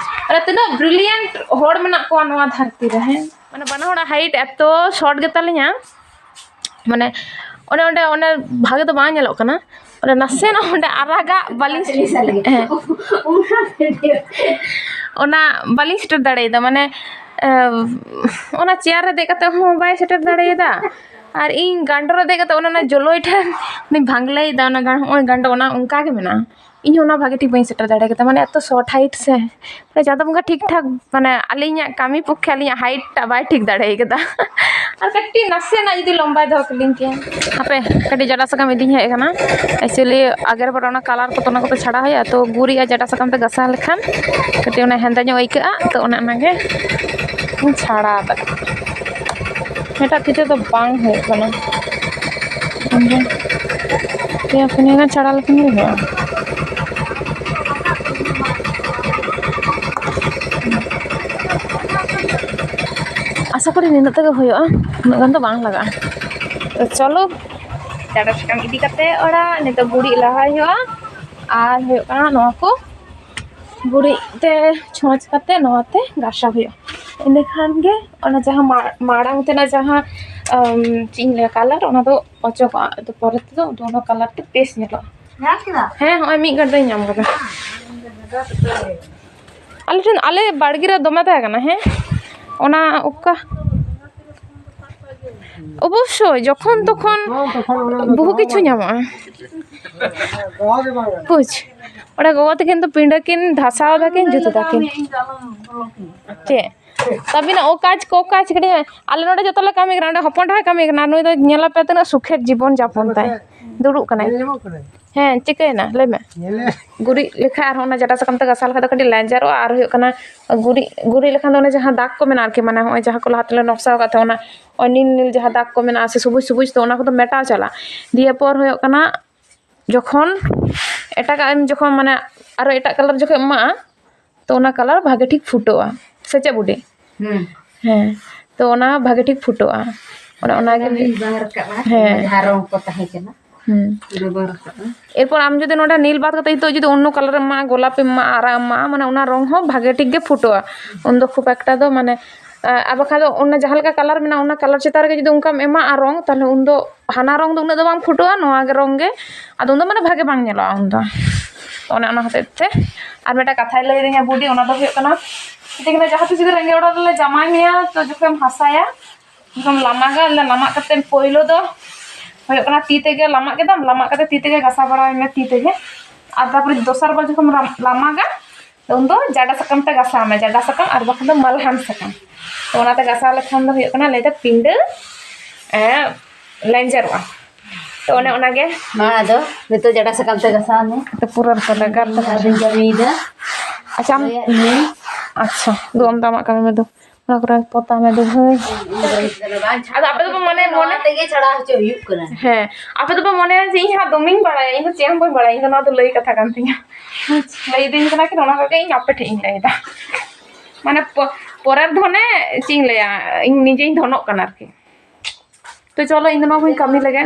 ᱟᱨ ᱛᱤᱱᱟᱹᱜ brilliant ᱦᱚᱲ ᱢᱮᱱᱟᱜ ᱠᱚᱣᱟ ᱱᱚᱣᱟ ᱫᱷᱟᱹᱨᱛᱤ ᱨᱮ, ᱦᱮᱸ? ᱢᱟᱱᱮ ᱵᱟᱱᱟ ᱦᱚᱲᱟᱜ height ᱮᱛᱚ short ᱜᱮᱛᱟᱞᱤᱧᱟ, ᱢᱟᱱᱮ ᱚᱱᱮ ᱚᱸᱰᱮ, ᱚᱱᱮ ᱵᱷᱟᱜᱮ ᱫᱚ ᱵᱟᱝ ᱧᱮᱞᱚᱜ ᱠᱟᱱᱟ, ᱚᱸᱰᱮ ᱱᱟᱥᱮᱱᱟᱜ ᱚᱸᱰᱮ ᱟᱨᱟᱜᱟᱜ ᱵᱟᱹᱞᱤᱧ, ᱦᱮᱸ, ᱚᱱᱟ ᱵᱟᱹᱞᱤᱧ ᱥᱮᱴᱮᱨ ᱫᱟᱲᱮᱭᱟᱫᱟ᱾ ᱢᱟᱱᱮ, ᱮ, ᱚᱱᱟ chair ᱨᱮ ᱫᱮᱡ ᱠᱟᱛᱮ ᱦᱚᱸ ᱵᱟᱭ ᱥᱮᱴᱮᱨ ᱫᱟᱲᱮᱭᱟᱫᱟ, ᱟᱨ ᱤᱧ ᱜᱟᱸᱰᱚ ᱨᱮ ᱫᱮᱡ ᱠᱟᱛᱮ ᱚᱱᱮ ᱚᱱᱟ ᱡᱚᱞᱚᱭ ᱴᱷᱮᱱ ᱩᱱᱤ ᱵᱷᱟᱝᱞᱟᱭᱮᱫᱟ, ᱚᱱᱟ ᱜᱟᱸ-, ᱦᱚᱸᱜᱼᱚᱭ ᱜᱟᱸᱰᱚ, ᱚᱱᱟ ᱚᱱᱠᱟ ᱜᱮ ᱢᱮᱱᱟᱜᱼᱟ᱾ ᱤᱧ ᱦᱚᱸ ᱚᱱᱟ ᱵᱷᱟᱜᱮ ᱴᱷᱤᱠ ᱵᱟᱹᱧ ᱥᱮᱴᱮᱨ ᱫᱟᱲᱮ ᱠᱟᱫᱟ, ᱢᱟᱱᱮ ᱮᱛᱚ short height ᱥᱮ, ᱢᱟᱱᱮ ᱪᱟᱸᱫᱳ ᱵᱚᱸᱜᱟ ᱴᱷᱤᱠ ᱴᱷᱟᱠ, ᱢᱟᱱᱮ ᱟᱹᱞᱤᱧᱟᱜ ᱠᱟᱹᱢᱤ ᱯᱚᱠᱠᱷᱮ ᱟᱹᱞᱤᱧᱟᱜ height ᱴᱟᱜ ᱵᱟᱭ ᱴᱷᱤᱠ ᱫᱟᱲᱮ ᱠᱟᱫᱟ᱾ ᱟᱨ ᱠᱟᱹᱴᱤᱡ ᱱᱟᱥᱮᱱᱟᱜ ᱡᱩᱫᱤ ᱞᱚᱢᱵᱟᱭ ᱫᱚᱦᱚ ᱠᱮᱞᱤᱧ ᱠᱮᱭᱟ᱾ ᱦᱟᱯᱮ, ᱠᱟᱹᱴᱤᱡ ᱡᱟᱰᱟ ᱥᱟᱠᱟᱢ ᱤᱫᱤᱧ ᱦᱮᱡ ᱟᱠᱟᱱᱟ᱾ Actually ᱟᱜᱮᱨ ᱵᱟᱨ ᱚᱱᱟ colour ᱠᱚ, ᱚᱱᱟ ᱠᱚᱫᱚ ᱪᱷᱟᱲᱟᱣ ᱦᱩᱭᱩᱜᱼᱟ, ᱛᱚ ᱜᱩᱨᱤᱡ ᱟᱨ ᱡᱟᱰᱟ ᱥᱟᱠᱟᱢ ᱛᱮ ᱜᱷᱟᱥᱟᱣ ᱞᱮᱠᱷᱟᱱ ᱠᱟᱹᱴᱤᱡ ᱚᱱᱟ ᱦᱮᱸᱫᱮ ᱧᱚᱜ ᱟᱹᱭᱠᱟᱹᱜᱼᱟ, ᱛᱚ ᱚᱱᱮ ᱚᱱᱟᱜᱮ ᱤᱧ ᱪᱷᱟᱲᱟᱣ ᱫᱟ᱾ ᱮᱴᱟᱜ ᱛᱤ ᱛᱮᱫᱚ ᱵᱟᱝ ᱦᱩᱭᱩᱜ ᱠᱟᱱᱟ᱾ ᱚᱸᱰᱮ ᱯᱮᱭᱟ ᱯᱩᱱᱭᱟᱹ ᱜᱟᱱ ᱪᱷᱟᱲᱟ ᱞᱮᱠᱷᱟᱱ ᱜᱮ ᱦᱩᱭᱩᱜᱼᱟ᱾ ᱟᱥᱟ ᱠᱚᱨᱤ ᱱᱤᱱᱟᱹᱜ ᱛᱮᱜᱮ ᱦᱩᱭᱩᱜᱼᱟ, ᱩᱱᱟᱹᱜ ᱜᱟᱱ ᱫᱚ ᱵᱟᱝ ᱞᱟᱜᱟᱜᱼᱟ᱾ ᱛᱚ ᱪᱚᱞᱚ, ᱪᱟᱰᱟ ᱥᱟᱠᱟᱢ ᱤᱫᱤ ᱠᱟᱛᱮ ᱚᱲᱟᱜ ᱱᱤᱛᱚᱜ ᱜᱩᱨᱤᱡ ᱞᱟᱦᱟᱭ ᱦᱩᱭᱩᱜᱼᱟ᱾ ᱟᱨ ᱦᱩᱭᱩᱜ ᱠᱟᱱᱟ ᱱᱚᱣᱟ ᱠᱚ ᱜᱩᱨᱤᱡ ᱛᱮ ᱪᱷᱚᱸᱪ ᱠᱟᱛᱮ ᱱᱚᱣᱟ ᱛᱮ ᱜᱟᱥᱟᱣ ᱦᱩᱭᱩᱜᱼᱟ᱾ ᱤᱱᱟᱹ ᱠᱷᱟᱱ ᱜᱮ ᱚᱱᱟ ᱡᱟᱦᱟᱸ ᱢᱟ- ᱢᱟᱲᱟᱝ ᱛᱮᱱᱟᱜ ᱡᱟᱦᱟᱸ ᱟᱢ, ᱪᱮᱫ ᱤᱧ ᱞᱟᱹᱭᱟ, ᱠᱟᱞᱟᱨ, ᱚᱱᱟ ᱫᱚ ᱚᱪᱚᱜᱚᱜᱼᱟ᱾ ᱟᱫᱚ ᱯᱚᱨᱮ ᱛᱮᱫᱚ ᱚᱱᱟ ᱠᱟᱞᱟᱨ ᱛᱮ ᱵᱮᱥ ᱧᱮᱞᱚᱜᱼᱟ᱾ ᱧᱟᱢ ᱠᱮᱫᱟ? ᱦᱮᱸ, ᱦᱚᱸᱜᱼᱚᱭ ᱢᱤᱫ ᱜᱷᱟᱹᱲᱤᱡ ᱫᱚᱧ ᱧᱟᱢ ᱠᱟᱫᱟ᱾ ᱟᱞᱮ ᱴᱷᱮᱱ, ᱟᱞᱮ ᱵᱟᱲᱜᱮ ᱨᱮ ᱫᱚᱢᱮ ᱛᱟᱦᱮᱸ ᱠᱟᱱᱟ᱾ ᱦᱮᱸ, ᱚᱱᱟ ᱚᱠᱟ, ᱚᱵᱚᱥᱥᱳᱭ ᱡᱚᱠᱷᱚᱱ ᱛᱚᱠᱷᱚᱱ ᱵᱚᱦᱩ ᱠᱤᱪᱷᱩ ᱧᱟᱢᱚᱜᱼᱟ᱾ ᱵᱩᱡᱽ, ᱚᱸᱰᱮ ᱜᱚᱜᱚ ᱛᱟᱹᱠᱤᱱ ᱫᱚ ᱯᱤᱸᱰᱟᱹ ᱠᱤᱱ ᱫᱷᱟᱥᱟᱣ ᱫᱟᱠᱤᱱ, ᱡᱩᱛ ᱫᱟᱠᱤᱱ᱾ ᱪᱮᱫ? ᱛᱟᱹᱵᱤᱱᱟ ᱚ ᱠᱟᱡᱽ ᱠᱚ ᱠᱟᱡᱽ ᱠᱟᱹᱴᱤᱡ, ᱟᱞᱮ ᱱᱚᱰᱮ ᱡᱚᱛᱚ ᱞᱮ ᱠᱟᱹᱢᱤ ᱠᱟᱱᱟ, ᱚᱸᱰᱮ ᱦᱚᱯᱚᱱ ᱰᱟᱦᱟᱨ ᱠᱟᱹᱢᱤ ᱠᱟᱱᱟ, ᱱᱩᱭ ᱫᱚ ᱧᱮᱞ ᱟᱯᱮ ᱛᱤᱱᱟᱹᱜ ᱥᱩᱠᱷᱮᱨ ᱡᱤᱵᱚᱱ ᱡᱟᱯᱚᱱ ᱛᱟᱭ, ᱫᱩᱲᱩᱵ ᱠᱟᱱᱟᱭ᱾ ᱧᱮᱞ ᱧᱟᱢᱚᱜ ᱠᱟᱱᱟᱭ? ᱦᱮᱸ, ᱪᱤᱠᱟᱹᱭᱮᱱᱟ ᱞᱟᱹᱭ ᱢᱮ? ᱧᱮᱞᱮ᱾ ᱜᱩᱨᱤᱡ ᱞᱮᱠᱷᱟᱡ ᱟᱨᱦᱚᱸ ᱚᱱᱟ ᱡᱟᱰᱟ ᱥᱟᱠᱟᱢ ᱛᱮ ᱜᱟᱥᱟᱣ ᱞᱮᱠᱷᱟᱡ ᱫᱚ ᱠᱟᱹᱴᱤᱡ ᱞᱮᱸᱡᱮᱨᱚᱜᱼᱟ, ᱟᱨ ᱦᱩᱭᱩᱜ ᱠᱟᱱᱟ ᱜᱩᱨᱤᱡ, ᱜᱩᱨᱤᱡ ᱞᱮᱠᱷᱟᱱ ᱫᱚ ᱚᱱᱮ ᱡᱟᱦᱟᱸ ᱫᱟᱜᱽ ᱠᱚ ᱢᱮᱱᱟᱜᱼᱟ ᱟᱨᱠᱤ, ᱢᱟᱱᱮ ᱦᱚᱸᱜᱼᱚᱭ ᱡᱟᱦᱟᱸ ᱠᱚ ᱞᱟᱦᱟ ᱛᱮᱞᱮ ᱱᱚᱠᱥᱟ ᱟᱠᱟᱫ ᱛᱟᱦᱮᱸ, ᱚᱱᱟ ᱱᱚᱜᱼᱚᱭ ᱱᱤᱞ ᱱᱤᱞ ᱡᱟᱦᱟᱸ ᱫᱟᱜᱽ ᱠᱚ ᱢᱮᱱᱟᱜᱼᱟ ᱥᱮ ᱥᱩᱵᱩᱡ ᱥᱩᱵᱩᱡ, ᱛᱚ ᱚᱱᱟ ᱠᱚᱫᱚ ᱢᱮᱴᱟᱣ ᱪᱟᱞᱟᱜᱼᱟ᱾ ᱫᱤᱭᱮ ᱯᱚᱨ ᱦᱩᱭᱩᱜ ᱠᱟᱱᱟ ᱡᱚᱠᱷᱚᱱ ᱮᱴᱟᱜᱟᱜ ᱮᱢ, ᱡᱚᱠᱷᱚᱱ ᱢᱟᱱᱮ ᱟᱨᱚ ᱮᱴᱟᱜ ᱠᱟᱞᱟᱨ ᱡᱚᱠᱷᱚᱱ ᱮᱢ ᱮᱢᱟᱜᱼᱟ, ᱛᱚ ᱚᱱᱟ ᱠᱟᱞᱟᱨ ᱵᱷᱟᱜᱮ ᱴᱷᱤᱠ ᱯᱷᱩᱴᱟᱹᱜᱼᱟ, ᱥᱮ ᱪᱮᱫ ᱵᱩᱰᱤ? ᱦᱩᱸ᱾ ᱦᱮᱸ, ᱛᱚ ᱚᱱᱟ ᱵᱷᱟᱜᱮ ᱴᱷᱤᱠ ᱯᱷᱩᱴᱟᱹᱜᱼᱟ᱾ ᱚᱱᱮ ᱚᱱᱟ ᱜᱮ ᱚᱱᱟ ᱵᱮᱵᱚᱦᱟᱨ ᱠᱟᱜᱼᱟ, ᱦᱮᱸ᱾ ᱡᱟᱦᱟᱸ ᱨᱚᱝ ᱠᱚ ᱛᱟᱦᱮᱸ ᱠᱟᱱᱟ, ᱦᱩᱸ᱾ ᱵᱮᱵᱚᱦᱟᱨ ᱠᱟᱜᱼᱟ᱾ ᱮᱨᱯᱚᱨ ᱟᱢ ᱡᱩᱫᱤ ᱱᱚᱰᱮ ᱱᱤᱞ ᱵᱟᱫ ᱠᱟᱛᱮ ᱱᱤᱛᱚᱜ ᱡᱩᱫᱤ ᱚᱱᱱᱚ ᱠᱟᱞᱟᱨ ᱮᱢ ᱮᱢᱟᱜᱼᱟ, ᱜᱳᱞᱟᱯ ᱮᱢ ᱮᱢᱟᱜᱼᱟ, ᱟᱨᱟᱜ ᱮᱢ ᱮᱢᱟᱜᱼᱟ, ᱢᱟᱱᱮ ᱚᱱᱟ ᱨᱚᱝ ᱦᱚᱸ ᱵᱷᱟᱜᱮ ᱴᱷᱤᱠ ᱜᱮ ᱯᱷᱩᱴᱟᱹᱜᱼᱟ᱾ ᱩᱱᱫᱚ ᱠᱷᱩᱵ ᱮᱠᱴᱟ ᱫᱚ ᱢᱟᱱᱮ, ᱟ-, ᱟᱨ ᱵᱟᱠᱷᱟᱱ ᱫᱚ ᱚᱱᱟ ᱡᱟᱦᱟᱸ ᱞᱮᱠᱟ ᱠᱟᱞᱟᱨ ᱢᱮᱱᱟᱜᱼᱟ, ᱚᱱᱟ ᱠᱟᱞᱟᱨ ᱪᱮᱛᱟᱱ ᱨᱮᱜᱮ ᱡᱩᱫᱤ ᱚᱱᱠᱟᱢ ᱮᱢᱟᱜᱼᱟ ᱨᱚᱝ, ᱛᱟᱦᱞᱮ ᱩᱱᱫᱚ ᱦᱟᱱᱟ ᱨᱚᱝ ᱫᱚ ᱩᱱᱟᱹᱜ ᱫᱚ ᱵᱟᱝ ᱯᱷᱩᱴᱟᱹᱜᱼᱟ, ᱱᱚᱣᱟ ᱜᱮ ᱨᱚᱝ ᱜᱮ, ᱟᱫᱚ ᱩᱱᱫᱚ ᱢᱟᱱᱮ ᱵᱷᱟᱜᱮ ᱵᱟᱝ ᱧᱮᱞᱚᱜᱼᱟ ᱩᱱᱫᱚ᱾ ᱚᱱᱮ ᱚᱱᱟ ᱦᱚᱛᱮᱡ ᱛᱮ᱾ ᱟᱨ ᱢᱤᱫᱴᱟᱝ ᱠᱟᱛᱷᱟᱭ ᱞᱟᱹᱭ ᱟᱹᱫᱤᱧᱟ ᱵᱩᱰᱤ, ᱚᱱᱟ ᱫᱚ ᱦᱩᱭᱩᱜ ᱠᱟᱱᱟ, ᱢᱤᱛᱟᱹᱧ ᱠᱟᱱᱟ, ᱡᱟᱦᱟᱸ ᱛᱤᱥ ᱡᱩᱫᱤ ᱨᱮᱸᱜᱮᱡ ᱚᱲᱟᱜ ᱨᱮᱞᱮ ᱡᱟᱶᱟᱭ ᱢᱮᱭᱟ, ᱛᱚ ᱡᱚᱠᱷᱚᱱ ᱦᱟᱥᱟᱭᱟ, ᱡᱚᱠᱷᱚᱱ ᱞᱟᱢᱟᱜᱟ, ᱞᱟᱢᱟᱜ ᱠᱟᱛᱮ ᱯᱳᱭᱞᱳ ᱫᱚ ᱦᱩᱭᱩᱜ ᱠᱟᱱᱟ ᱛᱤ ᱛᱮᱜᱮ ᱞᱟᱢᱟᱜ ᱠᱮᱫᱟᱢ, ᱞᱟᱢᱟᱜ ᱠᱟᱛᱮ ᱛᱤ ᱛᱮᱜᱮ ᱜᱷᱟᱥᱟᱣ ᱵᱟᱲᱟᱭ ᱢᱮ ᱛᱤ ᱛᱮᱜᱮ᱾ ᱟᱨ ᱛᱟᱨᱯᱚᱨᱮ ᱫᱚᱥᱟᱨ ᱵᱟᱨ ᱡᱚᱠᱷᱚᱱ ᱞᱟᱢ-, ᱞᱟᱢᱟᱜᱟ, ᱛᱚ ᱩᱱᱫᱚ ᱡᱟᱰᱟ ᱥᱟᱠᱟᱢ ᱛᱮ ᱜᱷᱟᱥᱟᱣ ᱢᱮ, ᱡᱟᱰᱟ ᱥᱟᱠᱟᱢ ᱟᱨ ᱵᱟᱠᱷᱟᱱ ᱫᱚ ᱢᱟᱞᱦᱟᱱ ᱥᱟᱠᱟᱢ᱾ ᱛᱚ ᱚᱱᱟᱛᱮ ᱜᱷᱟᱥᱟᱣ ᱞᱮᱠᱷᱟᱱ ᱫᱚ ᱦᱩᱭᱩᱜ ᱠᱟᱱᱟ, ᱞᱟᱹᱭ ᱫᱚ ᱯᱤᱸᱰᱟᱹ, ᱮ, ᱞᱮᱸᱡᱮᱨᱚᱜᱼᱟ᱾ ᱛᱚ ᱚᱱᱮ ᱚᱱᱟᱜᱮ᱾ ᱢᱟ ᱟᱫᱚ ᱱᱤᱛᱚᱜ ᱡᱟᱰᱟ ᱥᱟᱠᱟᱢ ᱛᱮ ᱜᱷᱟᱥᱟᱣ ᱢᱮ᱾ ᱛᱚ ᱯᱩᱨᱟᱹ ᱨᱮᱠᱚ ᱞᱮᱜᱟᱨ ᱛᱟᱠᱚ᱾ ᱟᱫᱚᱧ ᱠᱟᱹᱢᱤᱭᱮᱫᱟ᱾ ᱟᱪᱪᱷᱟ, ᱟᱢ ᱞᱟᱹᱭᱟᱜ ᱢᱮ᱾ ᱟᱪᱪᱷᱟ, ᱫᱩ ᱟᱢ ᱫᱚ ᱟᱢᱟᱜ ᱠᱟᱹᱢᱤ ᱢᱮ ᱫᱩ᱾ ᱚᱱᱟ ᱠᱚᱨᱮ ᱯᱚᱛᱟᱣ ᱢᱮ ᱫᱩ ᱵᱷᱟᱹᱭ᱾ ᱟᱫᱚ ᱟᱯᱮ ᱫᱚᱯᱮ ᱢᱚᱱᱮ, ᱢᱚᱱᱮ ᱱᱚᱣᱟ ᱛᱮᱜᱮ ᱪᱷᱟᱲᱟ ᱦᱚᱪᱚ ᱦᱩᱭᱩᱜ ᱠᱟᱱᱟ᱾ ᱦᱮᱸ, ᱟᱯᱮ ᱫᱚᱯᱮ ᱢᱚᱱᱮᱭᱟ ᱡᱮ ᱤᱧ ᱦᱟᱸᱜ ᱫᱚᱢᱮᱧ ᱵᱟᱲᱟᱭᱟ, ᱤᱧ ᱫᱚ ᱪᱮᱫ ᱦᱚᱸ ᱵᱟᱹᱧ ᱵᱟᱲᱟᱭᱟ, ᱤᱧ ᱫᱚ ᱱᱚᱣᱟ ᱫᱚ ᱞᱟᱹᱭ ᱠᱟᱛᱷᱟ ᱠᱟᱱ ᱛᱤᱧᱟ᱾ ᱞᱟᱹᱭ ᱫᱟᱹᱧ ᱠᱟᱱᱟ ᱠᱤᱱ, ᱚᱱᱟ ᱠᱚᱜᱮ ᱤᱧ ᱟᱯᱮ ᱴᱷᱮᱡ ᱤᱧ ᱞᱟᱹᱭᱫᱟ᱾ ᱢᱟᱱᱮ ᱯᱚ-, ᱯᱚᱨᱮᱨ ᱫᱷᱚᱱᱮ ᱪᱮᱫ ᱤᱧ ᱞᱟᱹᱭᱟ, ᱤᱧ ᱱᱤᱡᱮᱧ ᱫᱷᱚᱱᱚᱜ ᱠᱟᱱᱟ ᱟᱨᱠᱤ᱾ ᱛᱚ ᱪᱚᱞᱚ, ᱤᱧ ᱫᱚ ᱱᱚᱣᱟ ᱠᱚᱧ ᱠᱟᱹᱢᱤ ᱞᱮᱜᱮ᱾